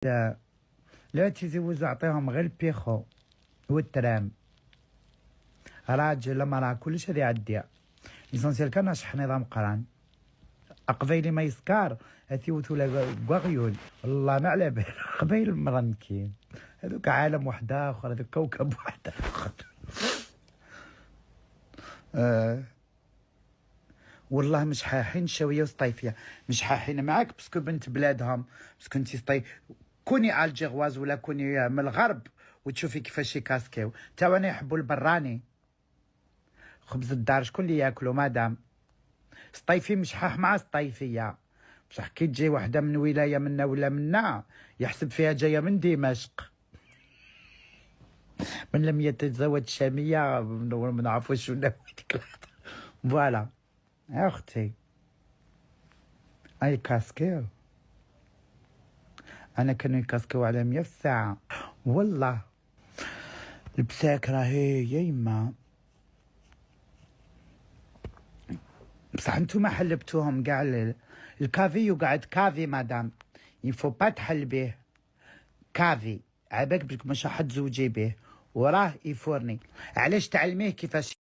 لا تيزي عطيهم غير البيخو والترام، راجل مرا كلش هذه يعديها. l'essentiel كان نشح نظام قران قبيلي ما يسكار هاتي ولا غيول، والله ما على بالي. قبيل مرنكين هذوك عالم واحد اخر، هذوك كوكب واحد اخر. والله مش حاحين الشاويه وسطيفيه، مش حاحين معاك parce que بنت بلادهم، parce que انت سطي كوني algéroise ولا كوني من الغرب وتشوفي كيفاش يكاسكيو. تا وانا يحبوا البراني، خبز الدار شكون اللي ياكلو؟ مادام سطيفي مشحاح مع سطيفيه، بصح كي تجي وحده من ولاية منا ولا منا يحسب فيها جاية من دمشق. من لم يتزوج شامية ما نعرفوش ولا ديك. voilà يا اختي، اي كاسكيو انا كانوا يكاسكيو على 100 في الساعه. والله البساك راهي يا يما، بصح انتوما حلبتوهم كاع. الكافي يقعد كافي madame، il faut pas تحلبيه. كافي عباك بلك مش راح تزوجي به وراه يفورني، علاش تعلميه كيفاش؟